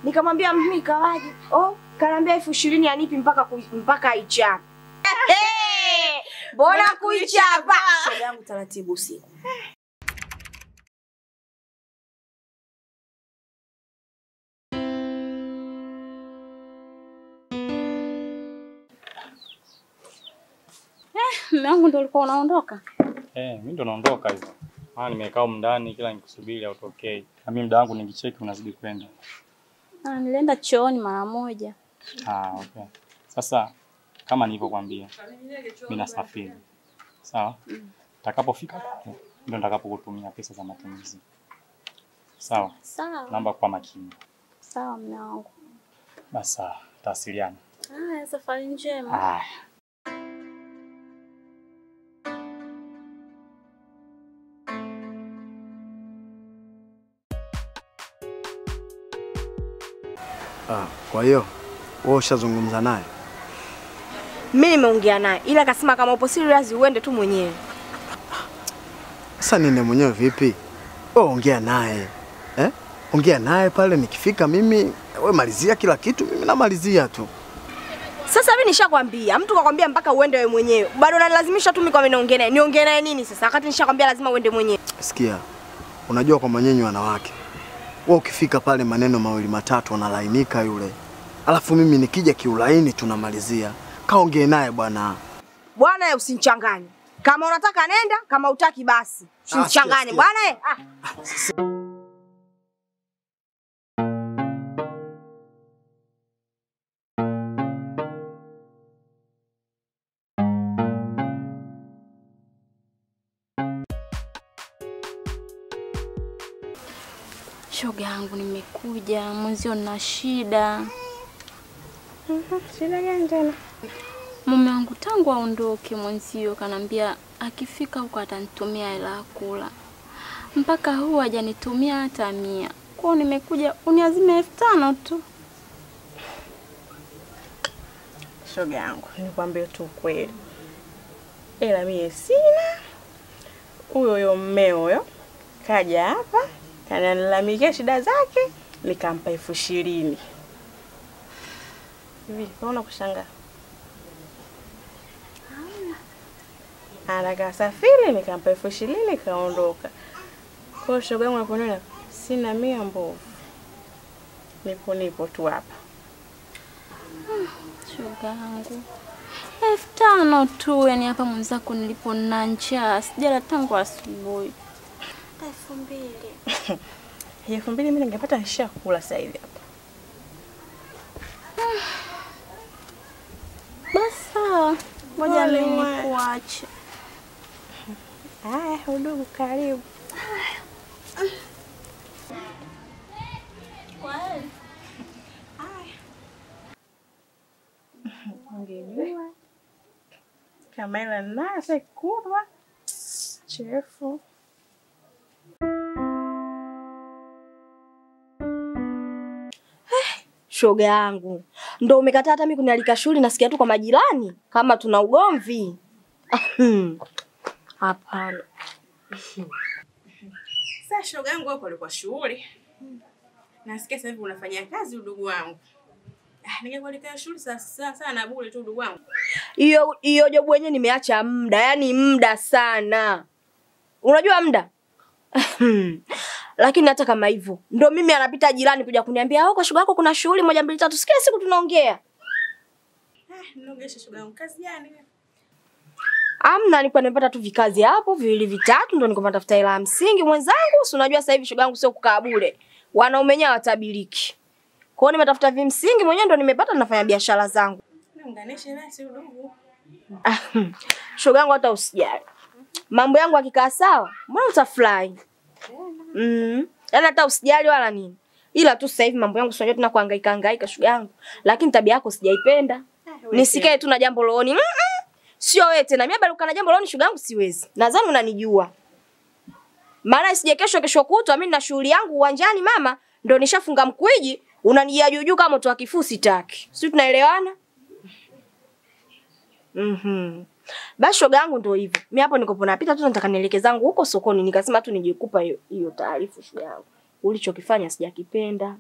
Nikamwambia mimi kawaje? Oh, kaniambia 20,000 anipi mpaka aichape. Mbona kuichapa? Shoga yangu taratibu usiku. Mume wangu ndio ulikuwa unaondoka? Mimi ndo naondoka hivyo. Maana nimekaa huko ndani kila nikusubiri autokei. Na mimi muda wangu ningicheki unazidi kwenda. Nilienda chooni mara moja. Okay. Sasa kama nilivyokuambia, mimi nasafiri. Sawa? Nitakapofika ndio nitakapokutumia pesa za matumizi. Sawa? Sawa. Naomba kwa makini. Sawa mume wangu. Basi tutawasiliana. Safari njema. Kwa hiyo wewe ushazungumza naye? Mimi nimeongea naye ila akasema kama upo serious uende tu mwenyewe. Sasa nini mwenyewe vipi? Wewe ongea naye. Ongea naye pale nikifika mimi wewe malizia kila kitu mimi namalizia tu. Sasa mimi nishakwambia, mtu kakwambia mpaka uende wewe mwenyewe. Bado unanilazimisha tu mimi kwa mimi niongee naye. Niongee naye nini sasa? Wakati nishakwambia lazima uende mwenyewe. Sikia. Unajua kwa mwenyewe wanawake. Wewe ukifika pale maneno mawili matatu analainika yule. Alafu mimi nikija kiulaini tunamalizia. Kaongee naye bwana. Bwana usinichanganye. Kama unataka nenda, kama hutaki basi. Usinichanganye bwana. Shoga yangu nimekuja, mwenzio na shida. Shida gani tena? Mume wangu tangu aondoke mwenzio kanambia akifika huko atanitumia hela ya kula. Mpaka huwa hajanitumia hata 100. Kwa nimekuja uniazime 5,000 tu. Shoga yangu, nikwambie tu ukweli. Ela mie sina. Huyo mmeo huyo kaja hapa kananilalamikia shida zake nikampa 20,000. Hivi unaona kushangaa? Anakasafiri nikampa 20,000 kaondoka. Kwa shoga yangu anaponena sina 100 mbovu. Nipo tu hapa. Shoga yangu 5,000 tu, yani hapa mwenzako nilipo na njaa, sijala tangu asubuhi. 2,000. 2,000 mimi ningepata nishakula sasa hivi hapa. Basi ngoja mimi nikuache. Haya, udugu karibu. Kweli. Haya. Ungejua kama ila nase kubwa chefu. Shoga yangu, ndo umekataa hata mimi kunialika shule, nasikia tu kwa majirani kama tuna ugomvi. Hapana. Sasa shoga yangu hapo alikuwa shughuli. Nasikia sasa hivi unafanya kazi udugu wangu. Ningekualika shule sasa sana bure tu udugu wangu. Hiyo job wenyewe nimeacha muda, yani muda sana. Unajua muda? Lakini hata kama hivyo, ndo mimi anapita jirani kuja kuniambia, "Oh, kwa shoga yako kuna shughuli 1 2 3." Kila siku tunaongea. Mnogesha shoga yangu kazi gani? Amna, nilikuwa nimepata tu vikazi hapo viwili vitatu ndo nilikuwa natafuta hela ya msingi mwenzangu. Si unajua sasa hivi shoga yangu sio kukaa bure. Wanaume wenyewe watabiliki. Kwa hiyo nimetafuta vimsingi mwenyewe ndo nimepata, nafanya biashara zangu. Niunganishe basi udugu. Shoga yangu hata usijali. Mambo yangu akikaa sawa, mbona utafurahi? Yaani hata usijali wala nini. Ila tu sasa hivi mambo yangu si unajua tuna kuhangaika hangaika shoga yangu. Lakini tabia yako sijaipenda. Nisikae tu na jambo rohoni. Sio wewe tena. Mimi bado kana jambo rohoni shoga yangu siwezi. Nadhani unanijua. Maana isije kesho kutwa mimi na shughuli yangu uwanjani mama, ndo nishafunga mkwiji, unanijia juu juu kama mtu wa kifuu sitaki. Sisi tunaelewana? Basi shoga yangu ndio hivyo. Mimi hapo nikopo napita tu nataka nielekeze zangu huko sokoni, nikasema tu nijikupa hiyo taarifa shoga yangu. Ulichokifanya sijakipenda.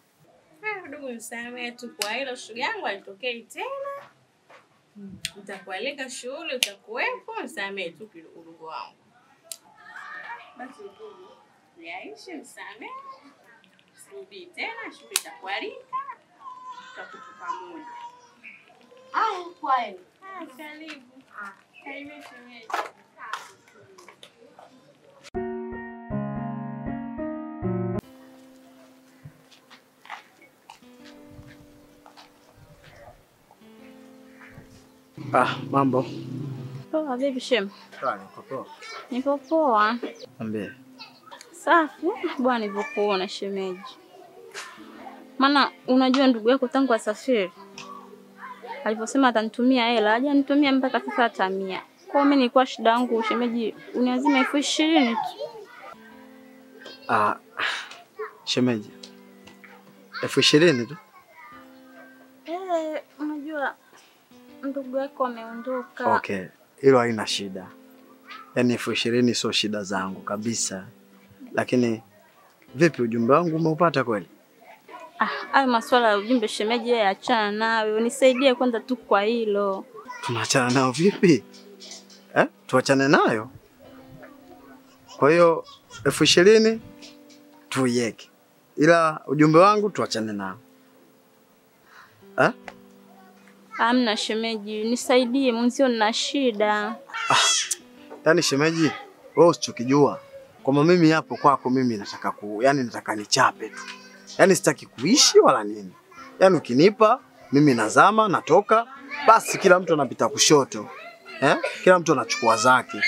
Ndugu nisamehe tu kwa hilo, shughuli yangu haitokei tena. Nitakualika shughuli utakuwepo, nisamehe tu kidogo ndugu wangu. Basi ndugu, niaishi nisamehe. Sirudi tena, shughuli itakualika. Tutakuwa pamoja. Ah, kweli. Ah, karibu. Karibu shemeji. Ah, mambo. Poa vipi shem? Sawa, niko poa. Nipo poa. Niambie. Safi, bwana nilivyokuona shemeji. Maana unajua ndugu yako tangu asafiri aliposema atanitumia hela, hajanitumia mpaka sasa hata 100. Kwa mimi nilikuwa shida yangu shemeji, uniazime 20,000 tu. Ah, shemeji. 20,000 tu? Eh, unajua ndugu yako ameondoka. Okay, hilo haina shida. Yaani 20,000 sio shida zangu kabisa. Lakini vipi ujumbe wangu umeupata kweli? Ah, hayo masuala ya ujumbe shemeji yeye achana nawe. Unisaidie kwanza tu kwa hilo. Tunaachana nao vipi? Eh? Tuachane nayo? Kwa hiyo 20,000 tuiweke. Ila ujumbe wangu tuachane nao. Eh? Amna shemeji, nisaidie mwenzio nina shida. Ah, yaani shemeji, wewe usichokijua kwamba mimi hapo kwako mimi nataka yaani nataka nichape tu. Yaani sitaki kuishi wala nini. Yaani ukinipa mimi nazama natoka, basi kila mtu anapita kushoto. Eh? Kila mtu anachukua zake.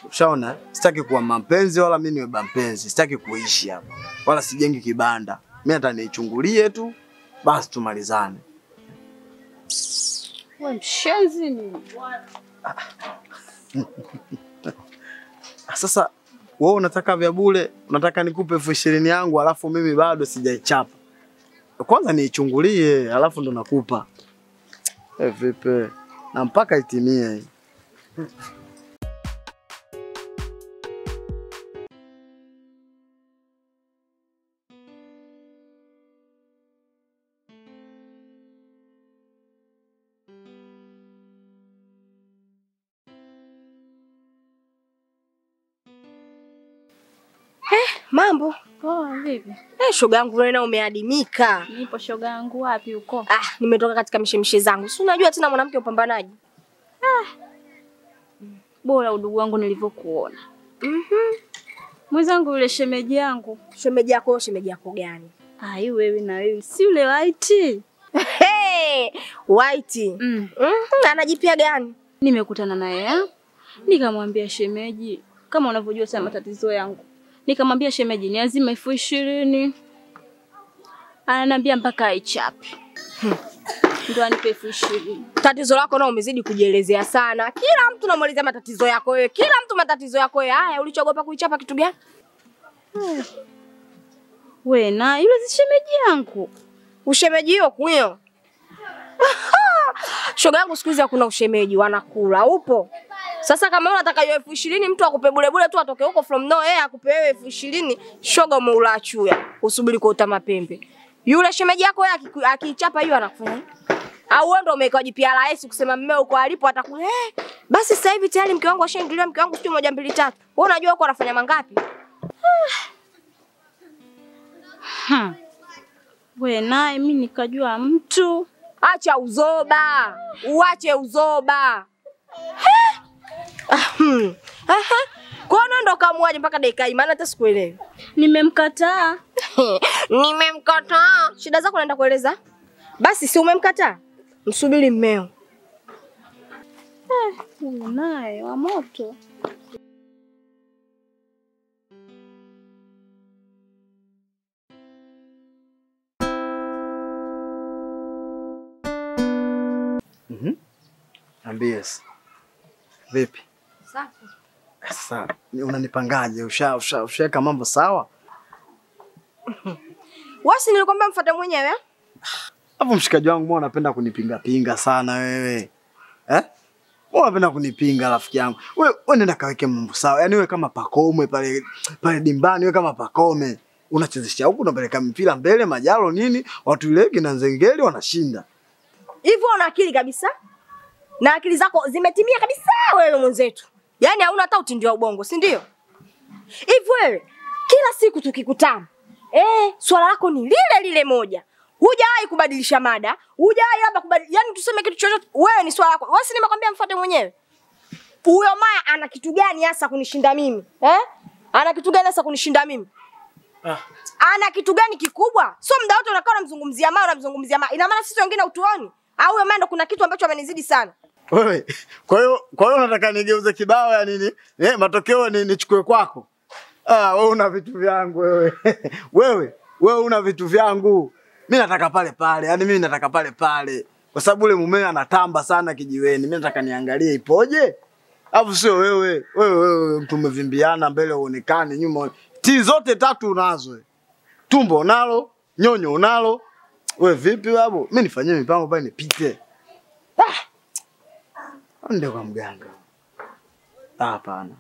Ushaona? Sitaki kuwa mapenzi wala mimi niwe mpenzi. Sitaki kuishi hapa. Wala sijengi kibanda. Mimi hata niichungulie tu basi tumalizane. Wewe mshenzi ni. Sasa wewe unataka vya bure, unataka nikupe 20,000 yangu alafu mimi bado sijaichapa. Kwanza niichungulie alafu ndo nakupa. Eh, vipi? Na mpaka itimie. Mambo. Poa vipi? Eh, shoga yangu wewe na umeadimika. Nipo shoga yangu, wapi uko? Ah, nimetoka katika mishemishe zangu. Si unajua tena mwanamke upambanaji. Ah. Bora udugu wangu nilivyokuona. Mwenzangu yule shemeji yangu. Shemeji yako, shemeji yako gani? Ai wewe na wewe, si yule White. Hey, White. Anajipia gani? Nimekutana naye. Nikamwambia shemeji, kama unavyojua sana matatizo yangu. Nikamwambia shemeji niazime 20,000. Ananiambia mpaka aichape. Ndio anipe 20,000. Tatizo lako na umezidi kujielezea sana. Kila mtu namuelezea matatizo yako wewe. Kila mtu matatizo yako wewe. Haya, ulichogopa kuichapa kitu gani? We na yule si shemeji yangu. Ushemeji hiyo kuyo. Shoga yangu siku hizi hakuna ushemeji, wanakula. Upo? Sasa kama unataka hiyo 20,000 mtu akupe bure bure tu atoke huko from nowhere akupe wewe 20,000, shoga umeula chuya. Usubiri kuota mapembe. Yule shemeji yako yeye akiichapa hiyo anakufanya. Au wewe ndio umeweka GPRS kusema mmeo uko alipo atakula. Basi sasa hivi tayari mke wangu ashaingiliwa, mke wangu sio 1 2 3. Wewe unajua huko anafanya mangapi? Wewe naye mimi nikajua mtu. Acha uzoba. Uache uzoba. Kwa nini ndo kamuaje mpaka dakika hii? Maana hata sikuelewi. Nimemkataa. Nimemkataa. Shida zako naenda kueleza? Basi si umemkataa? Msubiri mmeo. Huyu naye wa moto. Niambie. Vipi? Safi. Sasa unanipangaje? Ushaweka mambo sawa? Wasi nilikwambia mfuate mwenyewe. Hapo mshikaji wangu mbona unapenda kunipinga pinga sana wewe? Eh? Mbona unapenda kunipinga rafiki yangu? Wewe nenda kaweke mambo sawa. Yaani wewe kama Pakome pale pale dimbani, wewe kama Pakome. Unachezesha huku unapeleka mpira mbele Majalo nini, watu ile na Nzengeli wanashinda. Hivyo una akili kabisa? Na akili zako zimetimia kabisa wewe mwenzetu. Yaani hauna hata utindio wa ubongo, si ndio? Hivyo wewe kila siku tukikutana, swala lako ni lile lile moja. Hujawahi kubadilisha mada, hujawahi labda kubadilisha, yaani tuseme kitu chochote, wewe ni swala lako. Wewe si nimekwambia mfuate mwenyewe. Huyo Maya ana kitu gani hasa kunishinda mimi? Ana kitu gani hasa kunishinda mimi? Ana kitu gani kikubwa? Sio muda wote unakaa unamzungumzia Maya, unamzungumzia Maya. Ina maana sisi wengine utuoni? Au huyo Maya ndo kuna kitu ambacho amenizidi sana? Wewe, kwa hiyo unataka nigeuze kibao ya nini? Matokeo ni nichukue kwako. Wewe una vitu vyangu wewe. Wewe una vitu vyangu. Mimi nataka pale pale. Yaani mimi nataka pale pale. Kwa sababu yule mume anatamba sana kijiweni. Mimi nataka niangalie ipoje. Alafu sio wewe. Wewe mtu umevimbiana mbele uonekane nyuma. Ti zote tatu unazo. Tumbo unalo, nyonyo unalo. Wewe vipi babu? Mimi nifanyie mipango pale nipite. Ndio kwa mganga. Hapana.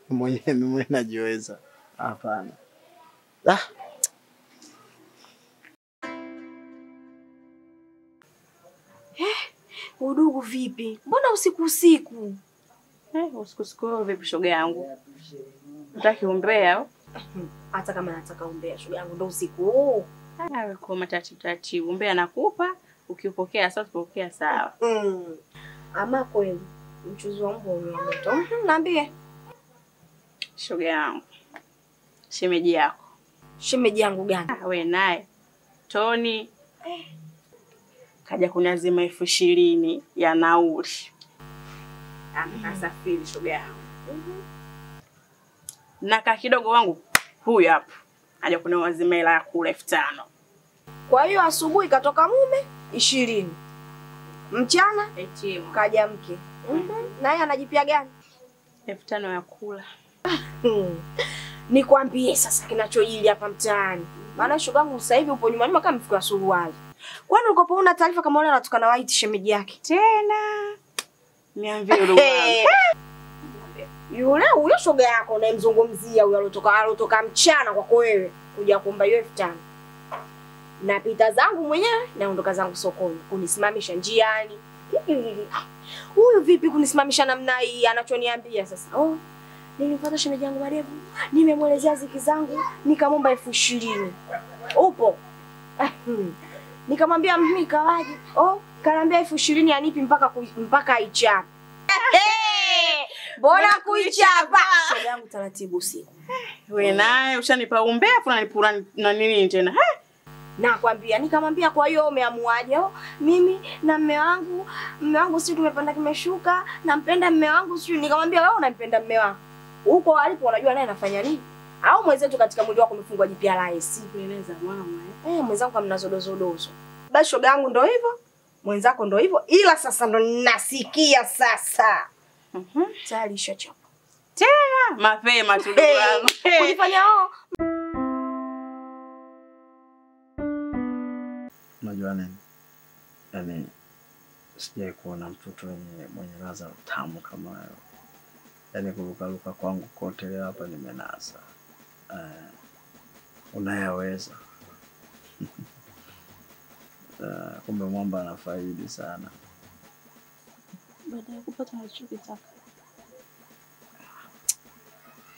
Mwenyewe najiweza. Hapana. Udugu vipi? Mbona usiku usiku? Usiku usiku vipi shoga yangu? Unataka umbea au? Hata kama nataka umbea shoga yangu ndo usiku huu. Wewe kwa taratibu taratibu umbea nakupa, ukiupokea sawa usipokea sawa. Ama kweli mchuzi wa mbwa wa moto. Niambie. Shoga yangu. Shemeji yako. Shemeji yangu gani? Wewe naye. Tony. Kaja kuniazima 20,000 ya nauli. Akasafiri shoga yangu. Na kaka kidogo wangu huyu hapa. Haja kuniazima hela ya kula 5,000. Kwa hiyo asubuhi katoka mume 20. Mchana kaja mke. Naye anajipia gani? 5,000 ya kula. Nikwambie sasa kinachojili hapa mtaani. Maana shoga yangu sasa hivi upo nyuma nyuma kama mfuko wa suruali. Kwani ulikopo una taarifa kama wale anatoka na White shemeji yake? Tena. Niambie ndugu wangu. Yule huyo shoga yako unayemzungumzia huyo alotoka mchana kwako wewe kuja kuomba hiyo 5,000. Napita zangu mwenyewe naondoka zangu sokoni kunisimamisha njiani. Huyu vipi kunisimamisha namna hii anachoniambia sasa? Nilipata shemeji yangu Madevu, nimemwelezea ziki zangu, nikamwomba 20,000. Upo? Nikamwambia mimi kawaje? Kaniambia 20,000 anipi mpaka aichape. Bora kuichapa. Shoga yangu taratibu usiku. Wewe naye ushanipa umbea afu unanipura na nini tena? Nakwambia nikamwambia kwa hiyo umeamuaje? Mimi na mume wangu sisi tumepanda kimeshuka, nampenda mume wangu sisi. Nikamwambia wewe unampenda mume wako. Huko alipo unajua naye anafanya nini? Au mwenzetu katika mwili wako umefungwa JPRS. Nieleza mama mwenzangu amnazodozodozo. Basi shoga yangu ndio hivyo, mwenzako ndio hivyo, ila sasa ndo ninasikia sasa. Tayari ishachapa. Tena mapema tu ndugu yangu. Kujifanya Unajua nini? Yaani sijai kuona mtoto mwenye ladha tamu kama wewe. Yaani kurukaruka kwangu kote leo hapa nimenasa. Unayaweza. Kumbe mwamba anafaidi sana. Baada ya kupata unachokitaka.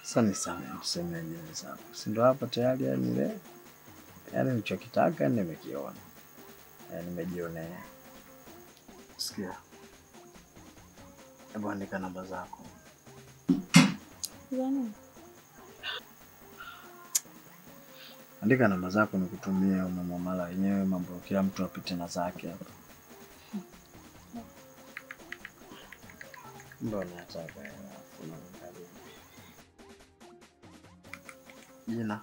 Sasa niseme nini sasa? Si ndo hapa tayari yani ile. Yaani nilichokitaka nimekiona. Yaani nimejionea. Sikia. Hebu andika namba zako. Gani? Andika namba zako nikutumie muamala wenyewe, mambo kila mtu apite na zake hapa. Mbona nataka unaangalia. Jina.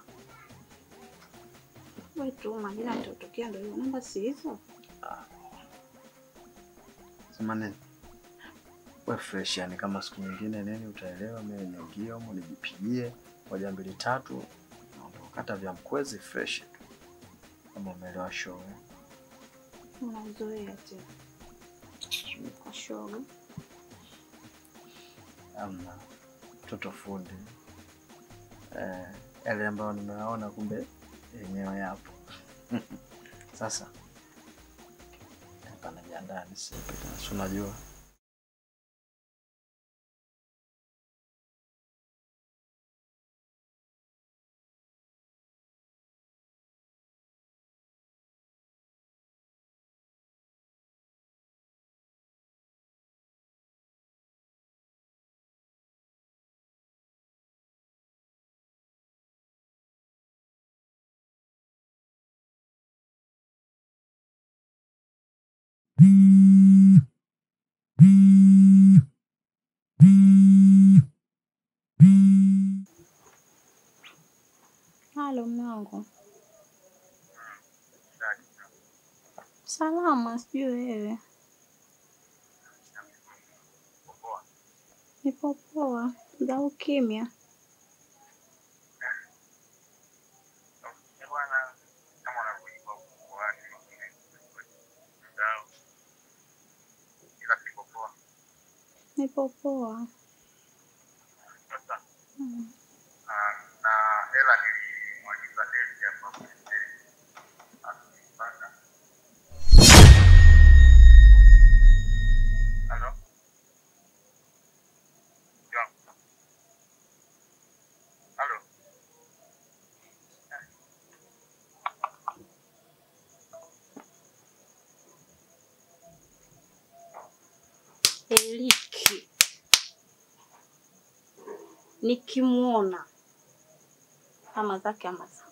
Wewe tu majina yatatokea ndio hiyo namba si hizo. Sema nini? Wewe fresh yani kama siku nyingine nini utaelewa, mimi niingie huko nijipigie 1 2 3 naondoka hata vya mkwezi fresh tu. Kama umeelewa show. Unazoea tena. Kwa show. Amna mtoto fundi. Yale ambayo nimeona kumbe Yenyewe hapo. Sasa hapa najiandaa nisipite. Si unajua. Halo mume wangu. Salama, sijui wewe. Nipo poa, za ukimya. Nipo poa. Na hela nilimwagiza Deli hapa kuletea. Akipata. Halo? John. Halo? Eliki. Nikimuona ama zake ama zangu.